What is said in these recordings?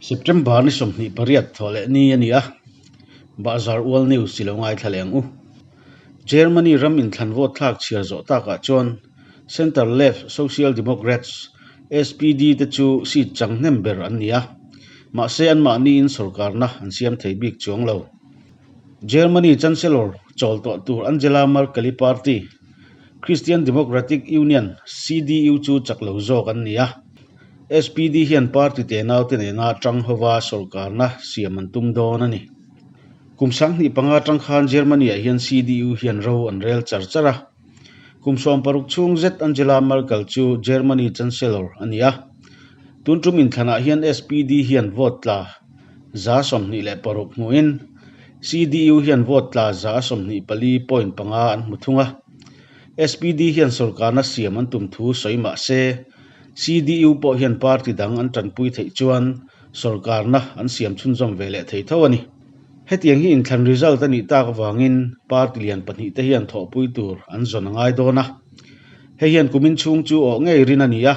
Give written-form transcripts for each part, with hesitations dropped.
September ni 28 thawh leh ni a ni a, Bahzar Ual News i lo ngaithla leh ang u. Germany ram inthlan vote thlak chhiar zawh takah chuan Centre Left Social Democrats, SPD, te chu seat chang hnem ber an ni a, mahse anmahniin sorkarna an siam thei bik chuang lo. Germany Chancellor chawl tawh tur Angela Merkel-i party, Christian Democratic Union, CDU, chu chak lo zawk an ni a. SPD hian party tenaute nena tang hova sorkarna siam an tum dawn a ni. Kum 2005 atang khan Germany-ah hian CDU hian ro an rel char char a. Kum 16 chhung zet Angela Merkel chu Germany Chancellor a ni a. Tun tum inthlanah hian SPD hian vote tla 26 hmuhin CDU hian vote tla 24.5 an hmu thung a. SPD hian sorkarna siam an tum thu sawi mah se, CDU pawh hian party dang an tanpui theih chuan sorkarna an siam chhunzawm ve leh thei tho a ni. Hetiang hi inthlan result a nih tak avangin party lian pahnihte hian thawhpui tur an zawn a ngai dawn a. Hei hian kumin chhung chu awh ngei rin a ni a.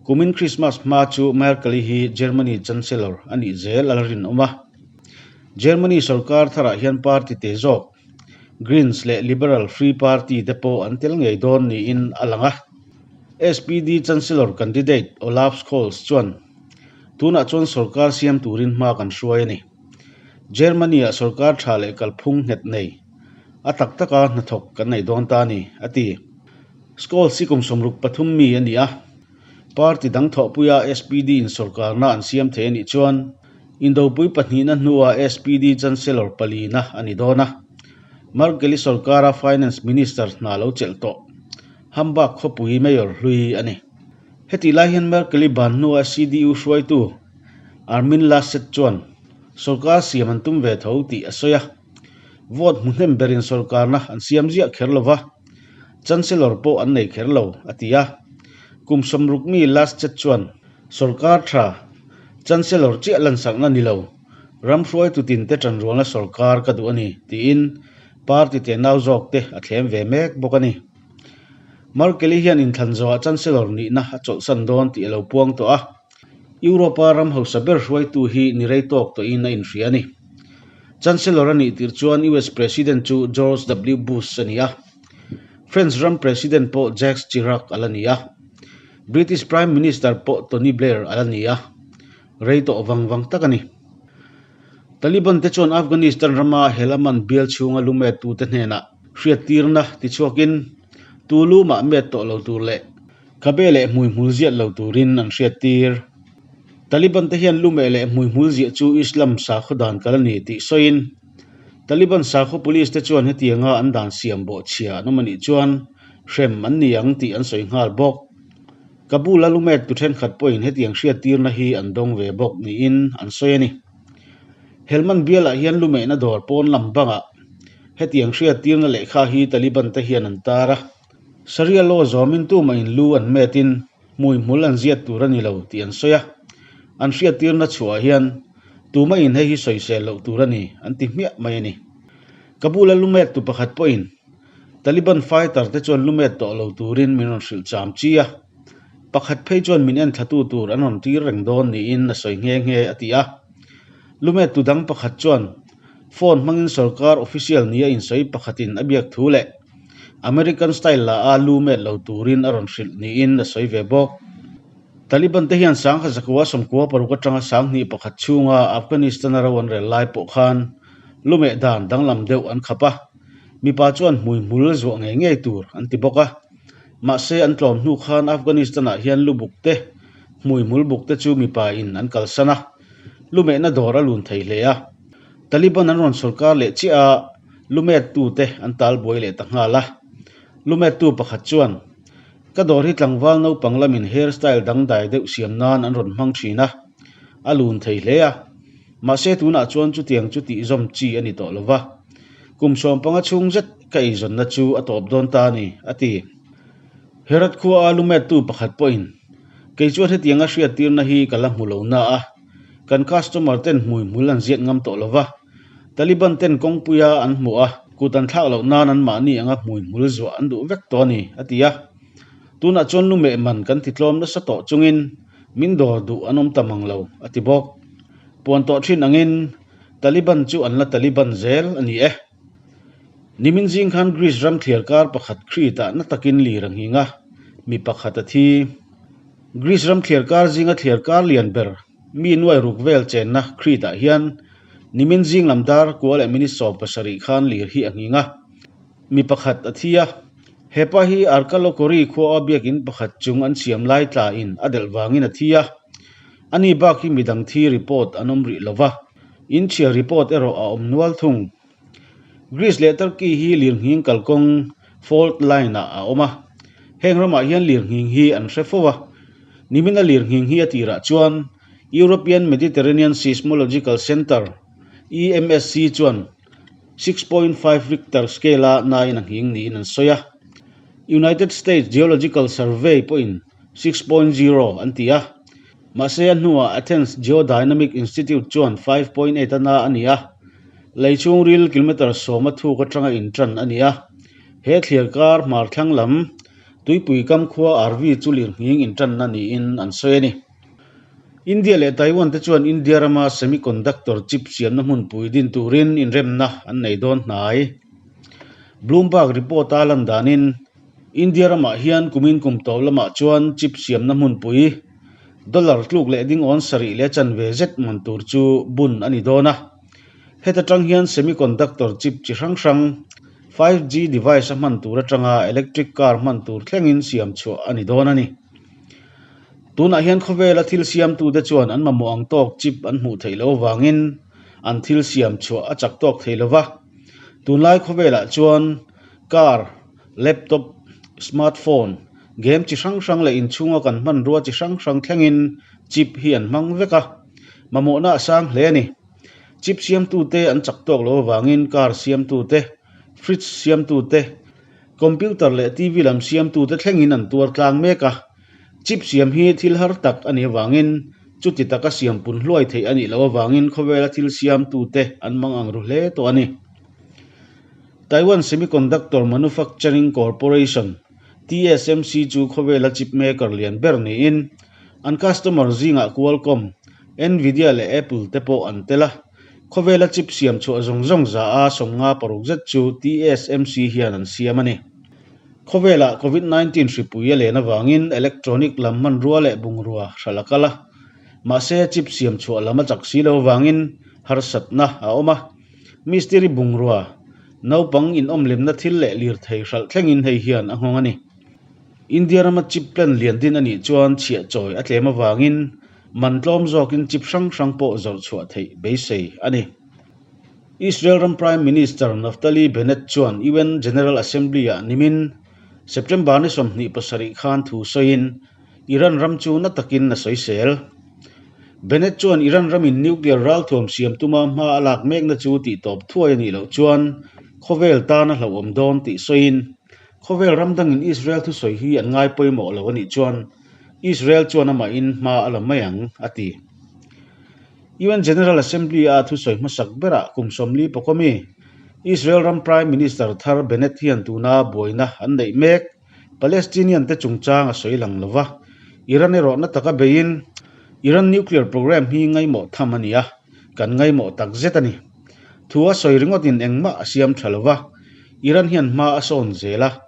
Kumin Christmas hma chu Merkel-i hi Germany Chancellor a nih zel a la rinawm a. Germany sorkar tharah hian party te zawk Greens leh Liberal Free Party te pawh an tel ngei dawn niin a lang a. SPD Chancellor candidate Olaf Scholz chuan, Tunah chuan sorkar siam turin hma kan hruai a ni. Germany-ah sorkar tha leh kalphung nghet nei, a tak taka hnathawk kan nei dawn ta a ni, a ti. Scholz hi kum 63 mi a ni a, party dang thawhpuia SPD-in sorkarna an siam thei a nih chuan Indopui pahnihna hnuah SPD Chancellor palina a ni dawn a. Merkel-i sorkara Finance Minister hna lo chelh tawh Hamburg khawpui Mayor hlui a ni. Hetih lai hian Merkel-i ban hnuah CDU hruaitu Armin Laschet chuan sorkar siam an tum ve tho tih a sawi a. Vote hmu hnem berin sorkarna an siam ziah kher lo va, Chancellor pawh an nei kher lo, a ti a. Kum 60 mi Laschet chuan sorkar tha Chancellor chiah lansakna ni lo, ram hruaitu tinte tanrualna sorkar ka duh a ni, tiin party tenau zawkte a thlem ve mek bawk a ni. Merkel-i hian inthlan zawhah Chancellor nihna a chawlhsan dawn tih a lo puang tawh a, Europe-a ram hausa ber hruaitu hi ni rei tawk tawhin a inhria a ni. Chancellor a nih tirh chuan US President chu George W. Bush a ni a, French ram President pawh Jacques Chirac a la ni a. British Prime Minister pawh Tony Blair a la ni a, rei tawh vang vang tak a ni. Taliban te chuan Afghanistan rama Helmand bial chhunga lumettute hnenah hriattirna tichhuakin tu lu mah met tawh lo tur leh khabe leh hmuihmul ziat lo turin an hriattir. Taliban te hian lumeh leh hmuihmul ziah chu Islam sakhaw dan kal a ni tih sawiin Taliban sakhaw police te chuan hetianga an dan siam bawhchhia an awm a nih chuan Hrem an ni ang tih an sawi nghal bawk. Kabul-a lumet tu thenkhat pawhin hetiang hriattirna hi an dawng ve bawk niin an sawi a ni. Helmand bialah hian lumehna dawr pawn lam bangah hetiang hriattirna lehkha hi Taliban te hian an tar a. Sharia law zawmin tumah in lu an metin hmuihmul an ziat tur a ni lo tih an sawi a. An hriattirna chhuah hian tumah in hei hi sawisel loh tur a ni an ti hmiah mai a ni. Kabul-a lumet tu pakhat pawhin Taliban fighter te chuan lumet tawh lo turin min rawn hrilh cham chi a, pakhat phei chuan min enthlatu tur an rawn tir reng dawn niin a sawi nghe nghe a ti a. Lumet tu dang pakhat chuan phone hmangin sorkar official nia insawi pakhatin a biak thu leh American style la a lumet lo turin a rawn hrilh niin a sawi ve bawk. Taliban te hian 1996 atanga 2001 chhunga Afghanistan-a ro an rel lai pawh khan lumeh dan danglam deuh an khap a. Mipa chuan hmuihmul zuah ngei ngei tur an ti bawk a. Mahse an tlawm hnu khan Afghanistan-ah hian lu buk te, hmuihmul buk te chu mipa in an kalsan a, lumehna dawr a lun thei hle a. Taliban an rawn sorkar leh chiah a, lumettu te an tal buai leh ta nghal a. Lumettu pakhat chuan, Ka dawr hi tlangval naupang lamin hair style dangdai deuh siam nan an rawn hmang thin a, a lun thei hle a. Mahse tunah chuan chutiang chu tihzawm chi a ni tawh lo va. Kum 15 chhung zet ka eizawnna chu a tawp dawn ta a ni, a ti. Herat khua a lumettu pakhat pawhin, Kei chuan hetianga hriattirna hi ka la hmu lo na a, kan customer ten hmuihmul an ziat ngam tawh lo va, Taliban ten kawngpuia an hmuh a, kut an thlak loh nan anmahni anga hmuihmul zuah an duh vek tawh a ni, a ti a. Tunah chuan lumeh man kan ti tlawm nasa tawh chungin min dawr duh an awm ta mang lo, a ti bawk. Puan tawh thin angin Taliban chu an la Taliban zel a ni e. Nimin zing khan Greece ram thliar kar pakhat Crete-ah na takin lir a nghing a, mi pakhat a thi. Greece ram thliar kar zinga thliar kar lian ber mi nuai ruk vel chenna Crete-ah hian nimin zing lam dar kua leh minute 17 khan lir hi a nghing a, mi pakhat a thi a. Hepa hi Arkalokori khuaa biakin pakhat chung an siam lai tlain a delh vangin a thi a. Ani bak hi midang thi report an awm rih lo va, inchhia report erawh a awm nual thung. Greece leh Turkey hi lirnghing kalkawng fault line ah a awm a, heng ramah hian lirnghing hi an hre fo a. Nimina lirnghing hi a tirah chuan European Mediterranean Seismological Centre, EMSC, chuan 6.5 Richter scale-a nain a nghing niin an sawi a. United States Geological Survey pawhin 6.0 an ti a. Mahse a hnuah Athens Geodynamic Institute chuan 5.8 a na a ni a, lei chhungril kilometre sawma thuk atanga intan a ni a. He thliar kar hmar thlang lam tuipui kam khua Arvi chu lirnghing intanna niin an sawi a ni. India leh Taiwan te chuan India rama semiconductor chip siamna hmunpui din turin inremna an nei dawn hnai. Bloomberg report-a lan danin India ramah hian kumin kum tawp lamah chuan chip siamna hmunpui dollar tluk leh dingawn sarih leh chanve zet man tur chu bun a ni dawn a. Heta tang hian semiconductor chip chi hrang hrang, 5G device a hman tur atanga electric car hman tur thlengin siam chhuah a ni dawn a ni. Tunah hian khawvela thil siamtute chuan an mamawh ang tawk chip an hmuh theih loh avangin an thil siam chhuah a chak tawk thei lo va. Tunlai khawvelah chuan Car, laptop, smartphone, game chi hrang hrang leh inchhunga kan hmanrua chi hrang hrang thlengin chip hi an hmang vek a, mamawhna a sang hle a ni. Chip siamtute an chak tawk lo avangin car siamtute, fridge siamtute, computer leh TV lam siamtute thlengin an tuar tlang mek a. Chip siam hi thil har tak a nih avangin chuti taka siam pun hluai theih a nih loh avangin khawvela thil siamtute an mang ang ru hle tawh a ni. Taiwan Semiconductor Manufacturing Corporation, TSMC, chu khawvela chip maker lian ber niin an customer zingah Qualcomm, Nvidia leh Apple te pawh an tel a. Khawvela chip siam chhuah zawng zawng za a 56 zet chu TSMC hian an siam a ni. Khawvelah Covid 19 hripui a len avangin electronic lam hmanrua leh bungrua hralh a kal a. Mahse chip siam chhuah lam a chak si lo avangin harsatna a awm a. Mistiri bungrua, naupang inawmlemna thil leh lirthei hralh thlengin hei hian a nghawng a ni. India rama chip plan lian din a nih chuan chhiah chawi a tlem avangin man tlawm zawkin chip hrang hrang pawh zawrh chhuah theih beisei a ni. Israel ram Prime Minister Naftali Bennett chuan UN General Assembly-ah nimin September ni 27 khan thu sawiin Iran ram chu na takin a sawisel. Bennett chuan Iran ramin nuclear ralthuam siam tuma hma a lak mekna chu tihtawp thuai a nih loh chuan khawvel tan a hlauhawm dawn tih sawiin, khawvel ram dangin Israel thusawi hi an ngai pawimawh lo a nih chuan Israel chuan amahin hma a la mai ang, a ti. UN General Assembly-a thusawi hmasak berah kum 40 pawkawmi Israel ram Prime Minister thar Bennett hian tuna buaina an neih mek Palestinian te chungchang a sawi lang lo va, Iran erawh na taka beiin Iran nuclear programme hi ngaimawh tham a ni a, kan ngaimawh tak zet a ni. Thu a sawi ringawtin engmah a siam tha lo va, Iran hian hma a sawn zel a.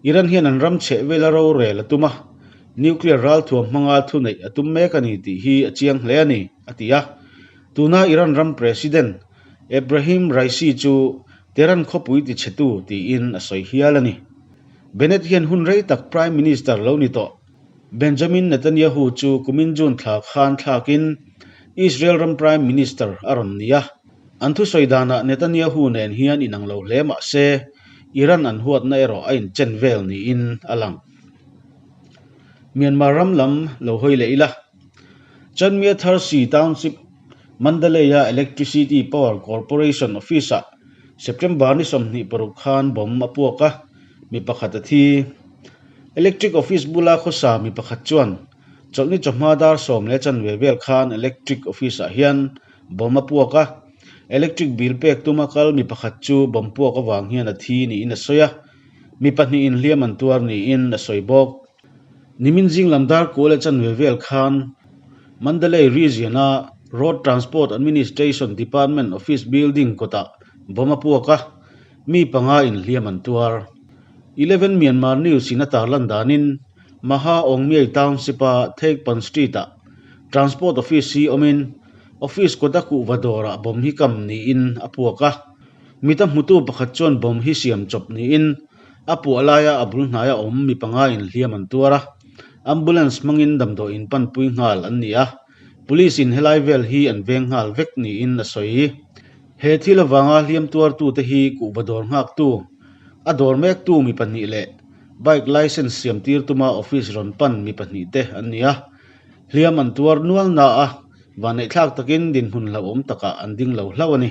Iran hian an ram chheh vela rorel a tum a, nuclear ralthuam hmanga thu neih a tum mek a ni tih hi a chiang hle a ni, a ti a. Tuna Iran ram President Ebrahim Raisi chu Tehran khawpui tichhetu tiin a sawi hial a ni. Bennett hian hun rei tak Prime Minister lo ni tawh Benjamin Netanyahu chu kumin June thla khan thlakin Israel ram Prime Minister a rawn ni a. An thusawi danah Netanyahu nen hian inang lo hle mah se Iran an huatna erawh a inchen vel niin a lang. Myanmar ram lam lo hawi leh ila. Chanmya Tharsi Township Mandalay-a Electricity Power Corporation Office-ah September ni 26 khan bomb a puak a, mi pakhat a thi. Electric Office bula khawsa mi pakhat chuan chawlhni chawhma dar 10 leh chanve vel khan Electric Office-ah hian bomb a puak a, electric bill pek tuma kal mi pakhat chu bomb puak avang hian a thi niin a sawi a, mi pahnihin hliam an tuar niin a sawi bawk. Nimin zing lam dar kual leh chanve vel khan Mandalay region-a Road Transport Administration Department Office Building kawtah bomb a puak a, mi panga inhliam an tuar. Eleven Myanmar News in a tarlan danin Maha Aungmyai Township-a Theikpan Street-ah Transport Office hi awmin Office kawta kuhva dawrah bomb hi kam niin a puak a. Mita hmutu pakhat chuan bomb hi siam chawp niin a puah laia a bul hnaia awm mi panga inhliam an tuar a, ambulance hmangin damdawiin panpui nghal an ni a. Police in helai vel hi an veng nghal vek niin a sawi. He thil avanga hliam tuartute hi kuhva dawr nghaktu, a dawr mektu mi pahnih leh bike licence siam tir tuma office rawn pan mi pahnih te an ni a. Hliam an tuar nual na a, vanneihthlak takin dinhmun hlauhawm takah an ding lo hlauh a ni.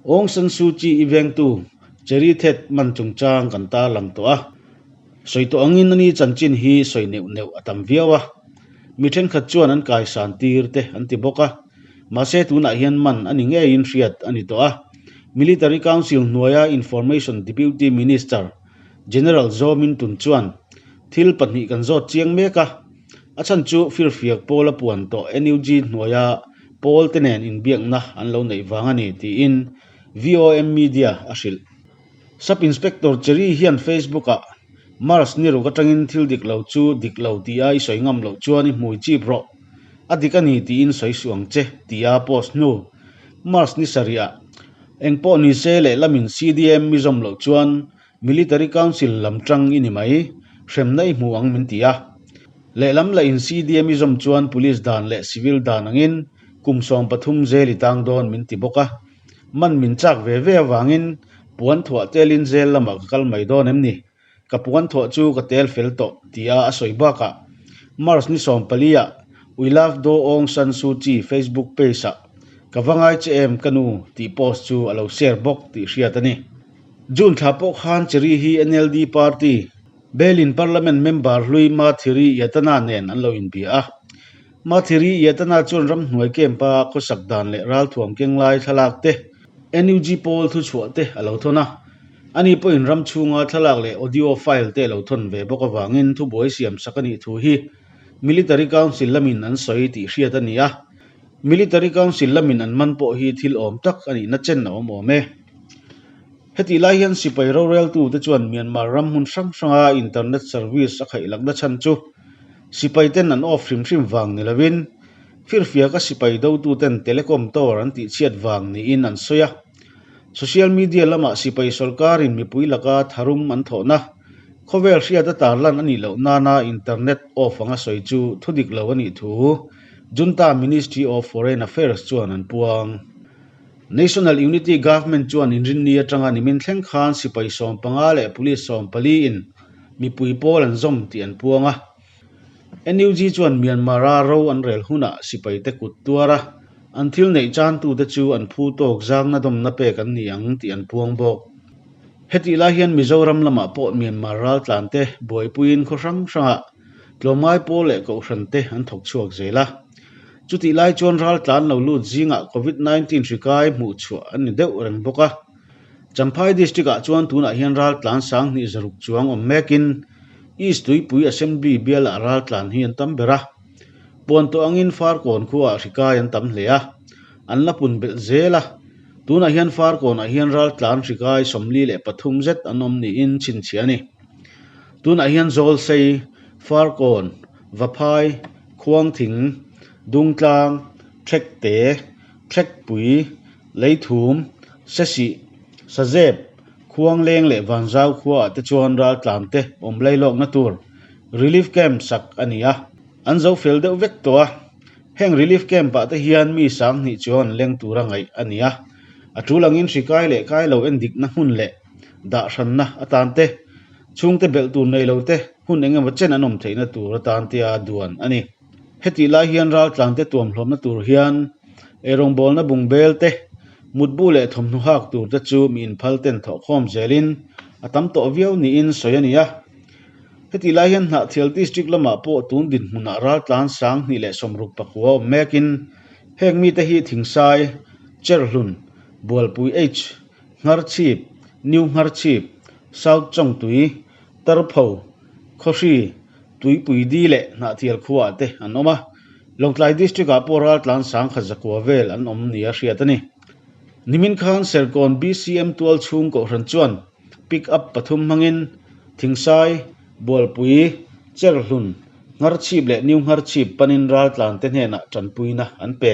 Aung San Suu Kyi i vengtu Cherry Thet man chungchang kan tarlang tawh a. Sawi tawh angin ani chanchin hi sawi neuh neuh a tam viau a, mi thenkhat chuan an kaisan tir te an ti bawk a, mahse tunah hian man a ni ngeiin hriat a ni tawh a. Military Council hnuaia Information Deputy Minister General Zaw Min Tun chuan thil pahnih kan zawt chiang mek a, a chhan chu firfiak pawl a puan tawh NUG hnuaia pawl te nen inbiakna an lo neih vang a ni tiin VOM Media a hrilh. Sub Inspector Cherry hian Facebook ah Mars ni ruk atangin thil dik lo chu dik lo tia i sawi ngam loh chuan i hmui chip rawh, a dik a ni tiin sawi suh ang che tia post hnu Mars ni sarih ah engpawh ni se lehlamin CDM i zawm loh chuan Military Council lam tang i ni mai, hremna i hmu ang min ti a. Lehlam lah in CDM i zawm chuan Police dan leh Civil dan angin kum 13 zel i tang dawn min ti bawk a. Man min chak ve ve avangin puan thuah telin zel lamah ka kal mai dawn em ni? Ka puan thuah chu ka tel fel tawh tia a sawi bakah March ni 14 ah We Love Daw Aung San Suu Kyi Facebook page ah Ka va ngai che em ka nu tih post chu a lo share bawk tih hriat a ni. June thla pawh khan Cherry hi NLD party Belin Parliament member hlui Ma Thiri Yatana nen an lo inbia a. Mathiri Yatana chuan ramhnuai camp-a khawsak dan leh ralthuam keng lai thlalak te, NUG pawl thuchhuah te a lo thawn a. Ani pawhin ram chhunga thlalak leh audio file te a lo thawn ve bawk avangin thubuai siam sak a nih thu hi Military Council lamin an sawi tih hriat a ni a. Military Council lamin an man pawh hi thil awm tak a nihna chen a awm awm e. Hetih lai hian sipai roreltute chuan Myanmar ram hmun hrang hranga internet service a khaihlakna chhan chu Sipai ten an off hrim hrim vang ni lovin firfiaka sipai dotu ten telecom tower an tihchhiat vang niin an sawi a. Social media lamah sipai sorkarin mipui laka tharum an thawhna, khawvel hriata tarlan a nih loh nana internet off anga sawi chu thudik lo a nih thu Junta Ministry of Foreign Affairs chuan an puang. National Unity Government chuan inrinni atanga nimin thleng khan sipai 15 leh police 14 in mipui pawl an zawm tih an puang a. NUG chuan Myanmar-a ro an rel hunah sipaite kut tuar a, an thil neih chantute chu an phu tawk zangna dawmna pek an ni ang tih an puang bawk. Hetih lai hian Mizoram lamah pawh Myanmar raltlante buaipuiin khaw hrang hrangah tlawmngai pawl leh kohhrante an thawk chhuak zel a. Chutih lai chuan raltlan lo lut zingah Covid 19 hri kai hmuh chhuah an ni deuh reng bawk a. Champhai District ah chuan tunah hian raltlan sanghnih zaruk chuang awm mekin East Tuipui Assembly bialah raltlan hi an tam ber a. Puan tawh angin Farkawn khuaah hri kai an tam hle a, an la pun belh zel a. Tunah hian Farkawnah hian raltlan hri kai 43 zet an awm niin chhinchhiah a ni. Tunah hian Zawlsei, Farkawn, Vaphai, Khuangthing, Dungtlang, Thekte, Thlekpui, Leithum, Sesih, Sazep, Khuangleng leh Vanzau khuaah te chuan raltlan te awm lailawkna tur Relief Camp sak a ni a, an zo fel deuh vek tawh a. Heng Relief Camp-ah te hian mi 2000 chuan an leng tura ngaih a ni a, a tul angin hri kai leh kai lo endikna hmun leh dah hranna atan te, chhungte belh tur nei lo te hun eng emaw chen an awm theihna tur atan tia duan a ni. Hetih lai hian raltlangte tuamhlawmna tur hian eirawngbawlna bungbel te, mutbu leh thawmhnaw hak tur te chu mi inphal ten thawhkhawm zelin a tam tawh viau niin sawi a ni a. Hetih lai hian Hnahthial District lamah pawh tun dinhmunah raltlan 2069 awm mekin heng mite hi Thingsai, Cherhlun, Bualpui H, Ngharchhip, New Ngharchhip, South Chawngtui, Tarpho, Khawhri, Tuipui Di leh Hnahthial khuaah te an awm a. Lawngtlai District-ah pawh raltlan sangkhat zakua vel an awm nia hriat a ni. Nimin khan Serkawn BCM tual chhung kohhran chuan Pick up pathum hmangin Thingsai, Bualpui, Cherhlun, Ngharchhip leh New Ngharchhip panin raltlante hnenah tanpuina an pe.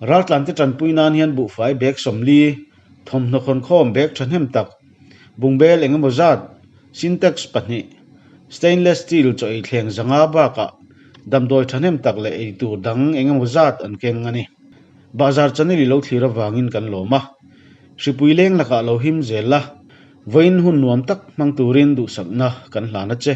Raltlante tanpui nan hian buhfai bag 40, thawmhnaw khawnkhawm bag thahnem tak, bungbel eng emaw zat, Sintex pahnih, stainless steel chaw ei thleng zanga bakah damdawi thahnem tak leh ei tur dang eng emaw zat an keng a ni. Bahzar channel i lo thlir avangin kan lawm a. Hripui leng lakah lo him zel la, vawiin hun nuam tak hmang turin duhsakna kan hlan a che.